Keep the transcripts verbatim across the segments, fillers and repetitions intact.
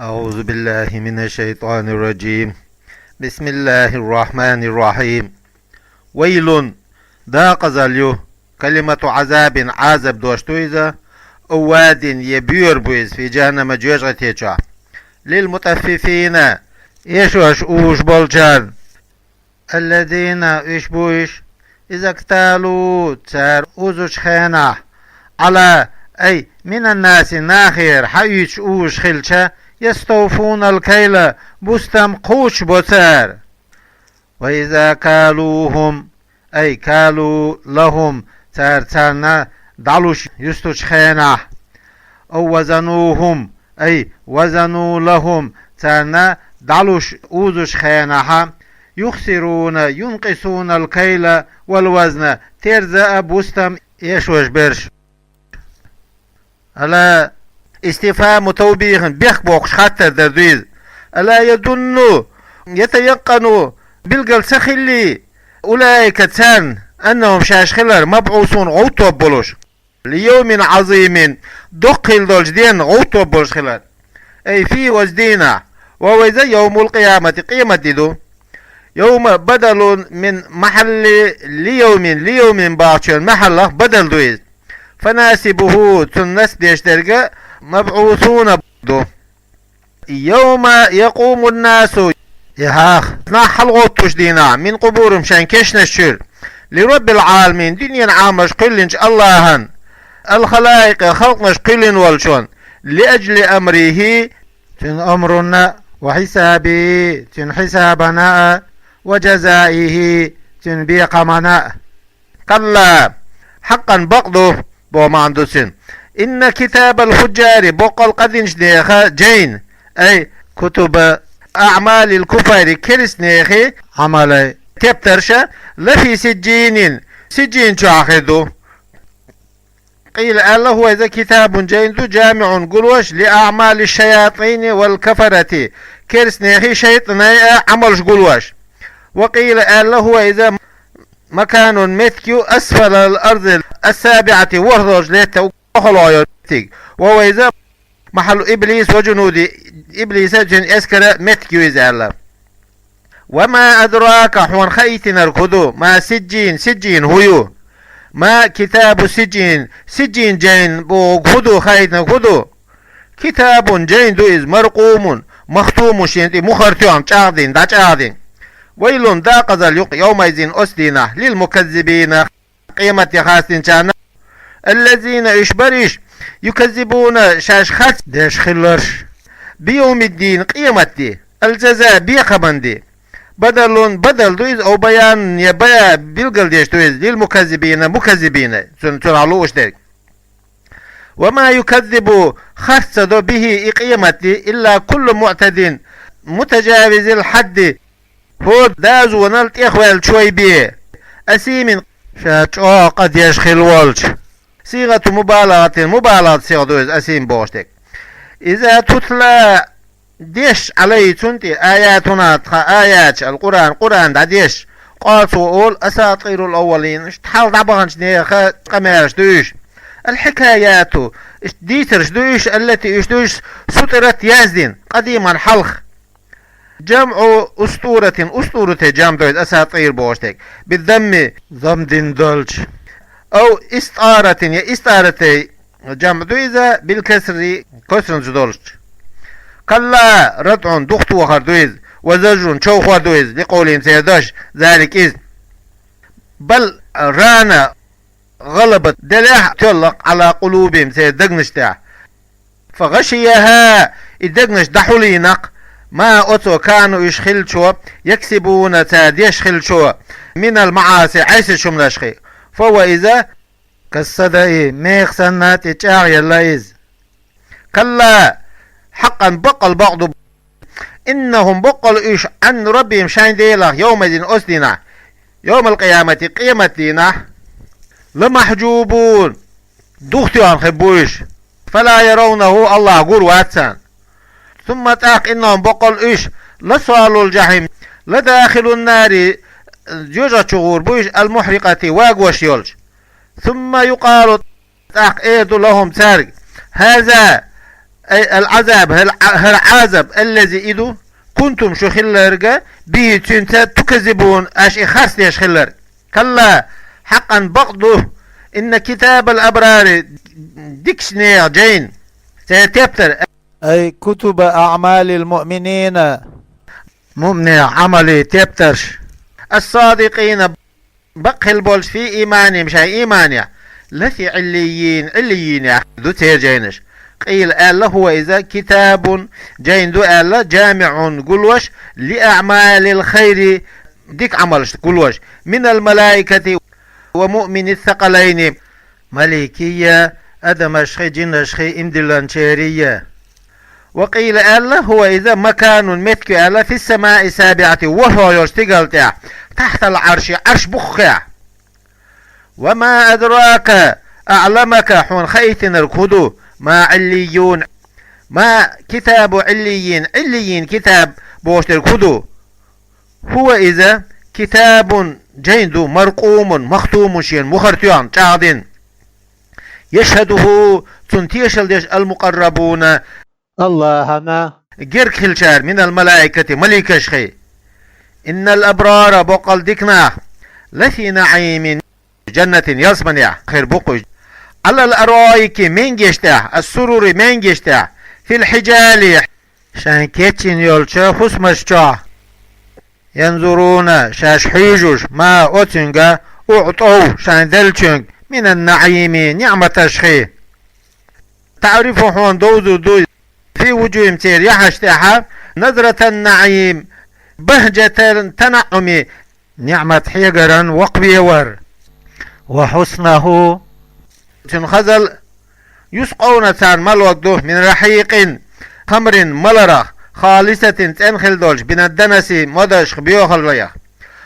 أعوذ بالله من الشيطان الرجيم. بسم الله الرحمن الرحيم. ويل, дакъазалла ю, كلمة عذاب, Ӏазап дош ду иза, أو واد, е боьра бу иза, في جهنم, жоьжахати чу. للمطففين, эшош увуш болчарна. الذين, уьш бу уьш, إذا اكتالوا, цара увзачу хенахь, على, أي من الناس, нахера хьаоьцуш увуш хилча, يستوفون الكيل, бустам кхочуш бо цара. وإذا كالوهم, أي كالوا لهم, цара царна дӀалуш юстучу хенахь, أو وزنوهم, أي وزنوا لهم, царна дӀалуш увзачу хенахь, يخسرون, ينقصون الكيل والوزن, терза а, бустам эшош берш. ألا, استفهام توبيخ, бехк боккхуш хаттар дар ду иза. ألا يظن, يتيقن, билгал ца хиллий, أولئك, царна, أنهم, шаьш хилар, مبعوثون, гӀовттор болуш, ليوم عظيم, доккха хила долчу денна гӀовттор болуш хилар. أي في, оцу дийнахь, وهو иза يوم القيامة, къемат де ду. يوم بدل من محل ليوم, ليوم бохучун махьаллах бадал ду иза. فناصبه, цунна насб деш дерг مبعوثون ду. يوم يقوم الناس, и хьаха, нах хьалагӀовттучу дийнахь, من قبورهم, шайн кешнаш чуьра, لرب العالمين, дуьненан Ӏамалш кхоьллинчу АллахӀан, الخلائق, халкъанаш кхоьллина волчун, لأجل أمره, цуьнан омранна, وحسابه, цуьнан хьисабана а, وجزائه, цуьнан бекхамана а. كلا, хьакъан бакъ ду, боху маьӀна ду цуьнан. إن كتاب الفجار, боккъал къа динчу нехан жайна, أي كتب أعمال الكفار, керста нехан Ӏамалан тептарш, لفي سجين, сиджин чохь хир ду. قيل, аьлла, هو иза كتاب, жайна ду, جامع, гулош, لأعمال الشياطين والكفرة, керста нехан, шайтӀанийн а Ӏамалш гулош. وقيل, аьлла, هو иза مكان, меттиг ю, أسفل الأرض السابعة, ворхӀ долчу лаьттан охьалгӀа йолу меттиг. وهو иза محل إبليس وجنوده, иблисан а, цуьнан эскаран а меттиг ю иза аьлла. وما أدراك, хьуна хаийтинарг хӀун ду, ما سجين, сиджин хӀун ю? ما كتاب سجين, сиджин жайна бохург хӀун ду, хаийтинарг хӀун ду? كتاب, жайна ду иза, مرقوم, مختوم, шена тӀе мухӀар тоьхна, чӀагӀдина, дӀачӀагӀдина. ويل, дакъазалла ю, يومئذ, оцу дийнахь, للمكذبين, къемат де хастийначарна, الذين, уьш бара уьш, يكذبون, шаьш харц деш хилларш, بيوم الدين, къемат де, الجزاء, бекхаман де. بدل, бадал ду иза, أو بيان, я баян, билгал деш ду иза, للمكذبين, муказзибина, цунна, цунах лууш дерг. وما يكذب, харц ца до, به, и къемат де, إلا كل معتد, متجاوز الحد, хӀора дозанал тӀехваьллачой бен, أثيم, ша чӀогӀа къа деш хилла волчу. صيغة مبالغة, мубалагӀат сигӀа ду иза, أثيم бохуш дерг. إذا تتلى, дешча, عليه, цунна тӀе, آياتنا, тхан аяташ, القرآن, Къуръан дӀадешча, قال, цо олу, أساطير الأولين, иштта хьалха дӀабаханчу нехан къамелаш ду уьш. الحكايات, иштта дийцарш ду уьш, التي, уьш ду уьш, سطرت, яздина, قديما, хьалха. جمع أسطورة, устуратан жамӀ ду иза, أساطير бохуш дерг, بالضم, замма дина долчу. أو إسطارة, я истӀаратан жамӀ ду иза, بالكسر, кесарна долчу. كلا, ردع, духатохар ду иза, وزجر, човхор ду иза, لقولهم, церан дош, ذلك, иза. بل, ران, غلبة, делахь тоьллакх, على قلوبهم, церан дегнаш тӀехь. فغشيها, и дегнаш дӀахьулийна-кх, ما, оцо, كانوا, уьш хиллачо, يكسبون, цара деш хиллачо, من المعاصي, Ӏеса хӀуманашха. فهو, иза, كالصدأ, меха санна тӀечӀагӀъелла иза. كلا, хьакъан, баккъал бакъ ду, إنهم, баккъал уьш, عن ربهم, шайн Делах, يومئذ, оцу дийнахь, يوم القيامة, къемат дийнахь, لمحجوبون, духатоьхна хир бу уьш, فلا يرونه, АллахӀ гур вац царна. ثم, тӀаккха, إنهم, баккъал уьш, لصالو الجحيم, لداخلو النار, жоьжахати чу гӀур бу уьш, المحرقة, вагош йолчу. ثم يقال, тӀаккха эр ду, لهم, цаьрга: هذا, أي العذاب, хӀара, хӀара Ӏазап, الذي, из ду, كنتم, шу хилларг, به, цуьнца, تكذبون, аша и харцдеш хилларг. كلا, хьакъан бакъ ду, إن كتاب الأبرار, дикача нехан жайна, церан тептар, أي كتب أعمال المؤمنين, муъминех Ӏамалий тептарш, الصادقين, бакъ хилла болча, في إيمانهم, шайн иманехь, لفي عليين, Ӏиллиййинехь ду церан жайнаш. قيل, аьлла, هو, из, كتاب, жайна ду аьлла, جامع, гуллуш, لأعمال الخير, дика Ӏамалш гуллуш, من الملائكة ومؤمن الثقلين, маликий а, адамашхий, жинашхий, иман диллинчерий а. وقيل, аьлла, هو, из, مكان, меттиг ю аьлла, في السماء السابعة, ворхӀ йолча стигала тӀехь, تحت العرش, Ӏарш буххехь. وما أدراك, أعلمك, хьуна хаийтинарг хӀун ду, ما عليون, ما كتاب عليين, Ӏиллиййин китаб бохуш дерг хӀун ду. هو, из, كتاب, жайна ду, مرقوم, مختوم, шена мухӀар тоьхна, чӀагӀдина. يشهده, цунна тешалла деш, المقربون, АллахӀана герга хиллачара, من الملائكة, маликашхий. إن الأبرار, боккъал дика нах, لفي نعيم, жаннатан ялсаманехь хир бу-кх уьш. على الأرائك, менгеш тӀехь, السرر, менгеш тӀехь, في الحجال, шайн кечйина йолча хӀусамаш чохь. ينظرون, шаьш хьуьйжуш, ما, оцуьнга, أعطوا, шайн деллачуьнга, من النعيم, ниӀматашхий. تعرف, хьуна довзур ду, في وجوههم, церан яххьаш тӀехь, نضرة النعيم, بهجة التنعم, ниӀмат хьегаран воккхаве вар. وحسنه, цуьнан хазалла, يسقون, царна малорг ду, من رحيق, хамрин маларах, خالصة, цӀена хилла долуш, من الدنس, модашха боьхаллех,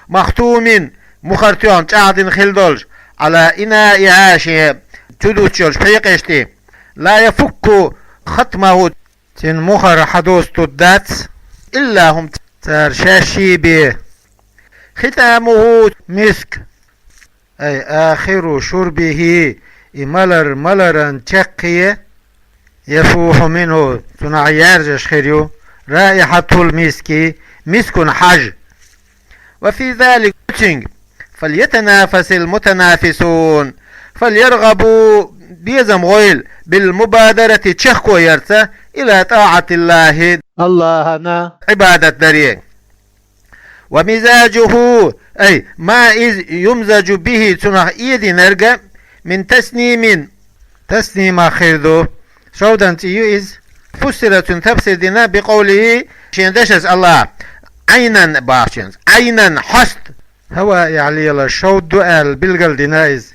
مختوم, мухӀар тоьхна, чӀагӀдина хилла долуш, على إنائها, шен чу дуттуш йолчу пхьекъаш тӀе, لا يفك ختمه, цуьнан мухӀар хьадоцу туда дац, إلا هم, цара шаьшший бен. ختامه مسك, أي آخر شربه, и малар маларан чаккхе, يفوح منه, цунах яьржаш хир ю, رائحة المسك, мискан хьаж. وفي ذلك, цуьнга, فليتنافس المتنافسون, فليرغبوا, безам гӀойла, بالمبادرة, чехко ярца, إلى طاعة الله, АллахӀана Ӏибадат даре. ومزاجه, أي ما, из, يمزج به, цунах эдинарг, من تسنيم, таснимах хир ду, шовданан цӀе ю иза. فسر, цуьнан тафсир дина, بقوله, шен дашца, АллахӀа, عينا, бахчанца, عينا, хьоста, хӀаваэхь лела шовда ду аьлла билгал дина иза.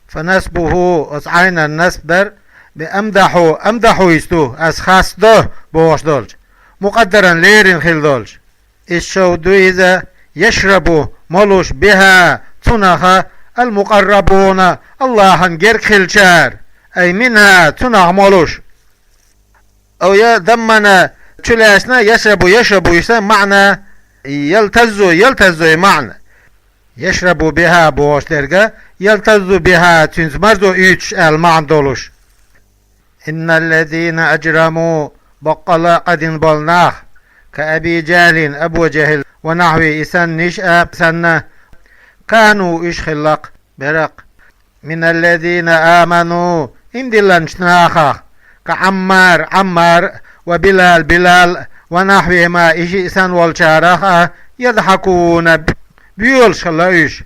فنصبه, оцу Ӏайнан насб дар, بأمدح, أمدح йисту, ас хастадо бохуш долчу, مقدرا, лерина хилла долчу. Иза шовда ду иза, يشرب, молуш, بها, цунах, المقربون, АллахӀана герга хиллачара, أي منها, цунах молуш. أو يا ضمن, чулаьцна, يشرب, يشرب йиса маьӀна, يلتذ, يلتذ маьӀна. يشرب بها бохуш дерг, يلتذ بها, цуьнца марзо уьйцуш аьлла маьӀна долуш. إن الذين أجرموا, баккъалла а къа дина болу нах, كأبي جهل, Абу ЖахӀил, ونحوه, и саннаш а санна, كانوا, уьш хилла-кх, бара-кх, من الذين آمنوا, иман диллинчу нахах, كعمار, Ӏаммар, وبلال, Билал, ونحوهما, и шиъ санна волчарах а, يضحكون, боьлуш хилла уьш.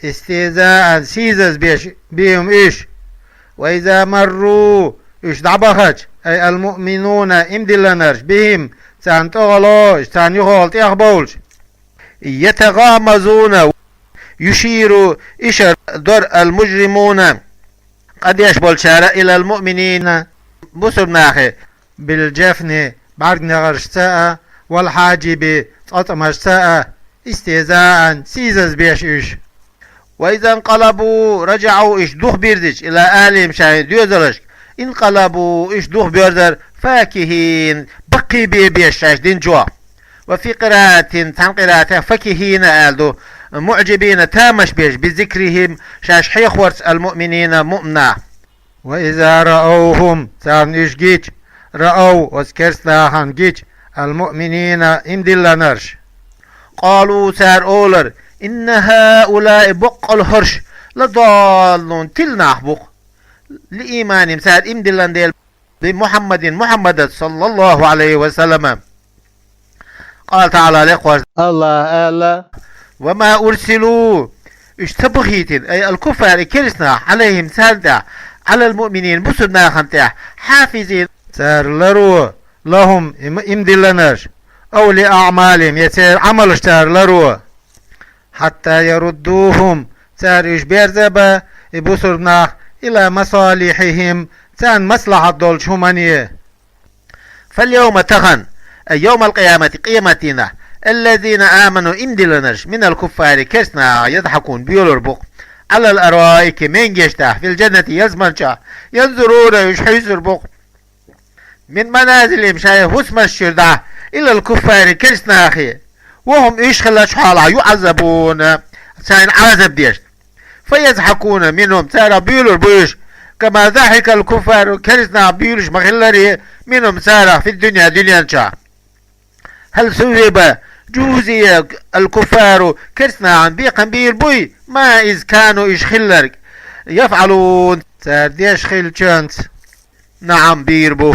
استهزاء, сийсаз беш бен уьш. وإذا مروا, уьш дӀабахча, أي المؤمنون, иман диллинарш, بهم, царна тӀехула, царна юхула тӀехбовлуш. يتغامزون, يشير, ишар дора, المجرمون, къа деш болчара, إلى المؤمنين, бусурнахе, بالجفن, бӀаьргнегӀаршца а, والحاجب, цкъацкъамашца а, استهزاء, сийсаз беш уьш. وإذا انقلبوا رجعوا, уьш духабирзича, إلى أهلهم, шайн доьзалшка, انقلبوا, уьш духабоьрзура, فكهين, баккхий бен беш шаьш динчух. وفي قراءة, цхьана къираатехь, فكهين аьлла ду, معجبين, тамаш беш, بذكرهم, шаьш хьехорца, المؤمنين, муъминех. وإذا رأوهم, царна уьш гича, رأوا, оцу керстанахана гича, المؤمنين, иман диллинарш. قالوا, цара олура: إن هؤلاء, боккъал хӀорш, لضالون, тила нах бу-кх. لإيمانهم, цара иман диллина дела, بمحمد, Мухьаммадца, صلى الله عليه وسلم. قال تعالى, лекхош АллахӀа аьлла: وما أرسلوا, уьш ца бахийтина, أي الكفار, и керстанаш, عليهم, царна тӀехь, على المؤمنين, бусурнахана тӀехь, حافظين, цара ларво, لهم, им-, иман диллинарш, أو لأعمالهم, я церан Ӏамалш цара ларво, حتى يردوهم, цара уьш берза а бан, и бусурнах, إلى مصالحهم, царна маслахьат долчу хӀумане. فاليوم, тахана, أي يوم القيامة, къематдийнахь, الذين آمنوا, иман диллинарш, من الكفار, керстанах, يضحكون, боьлур бу-кх, على الأرائك, менгеш тӀехь, في الجنة, ялсамани чохь, ينظرون, уьш хьуьйсур бу-кх, من منازلهم, шайн хӀусамаш чуьра дӀа, إلى الكفار, керстанахе, وهم, уьш хиллачу хьолахь, يعذبون, царна Ӏазап деш. فيضحكون منهم, царах буьйлур бу уьш, كما ضحك الكفار, керстанах буьйлуш ма-хиллара, منهم, царах, في الدنيا, дуьнен чохь. هل ثوب, جوزي الكفار, керстанахана бекхам бийр буй, ما, иза, كانوا, уьш хилларг, يفعلون, цара деш хиллачуьнца? نعم, бийр бу.